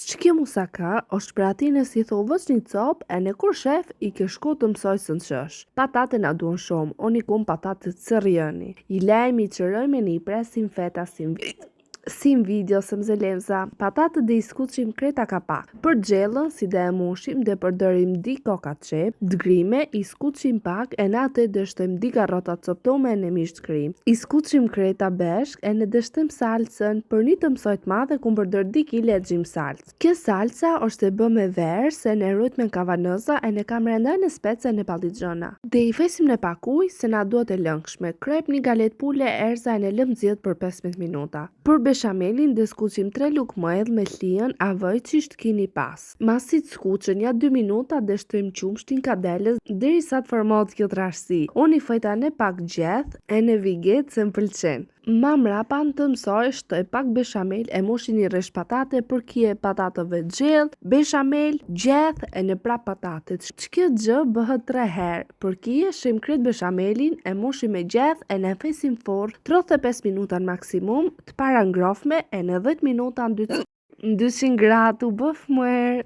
Qikjo musaka osht për atine si thu veç një copë ene kur shef i ke shku të mësoj sën qysh. Patate na duhen shumë, unë i kum patate cërrjëni. I lejmë, i qërojmë ene i presim feta si në video se më. Patatet dhe i skuqim kreta ka pak. Për gjellën, si dhe e mushim dhe përdorim di koka qep, t'grime, i skuqim pak e në atë dhe shtojmë di karrota coptome e në mish t'grim. I skuqim kreta beshk e ne dhe shtojmë salcën. Për një të mësoj të madhe kum përdor 2 kg e gjym salcë. Kjo salca është e bë me verë se ne rujt me kavanëza e ne kam renda në spece e në pallixhona. Dhe i fesim në pak ujë se na duhet e lëngshme. Krep një galet pule erza e ne lëm zgjidh për 15 minuta. Për beshamelin dhe skuqim 3 lugë miell me hlijën a vëj qysh t'kini pas. Masi të skuqen ja 2 minuta dhe shtojmë qumshtin kadelës derisa të formohet kjo trashësi. Unë i fëjta ne pak gjeth e në viget se më pëlqen. Ma mrapa në të mësoj shtoj pak beshamel e mushi një rresh patate përkije patatëve gjellë, beshamel, gjeth e në prap patatet. Që kjo gjë bëhet 3 herë. Përkije shim kret beshamelin e mushi me gjeth e në fesim furr 35 minuta në maksimum, të para ngrofme e në 10 minuta në 200 gradë u bëf muer.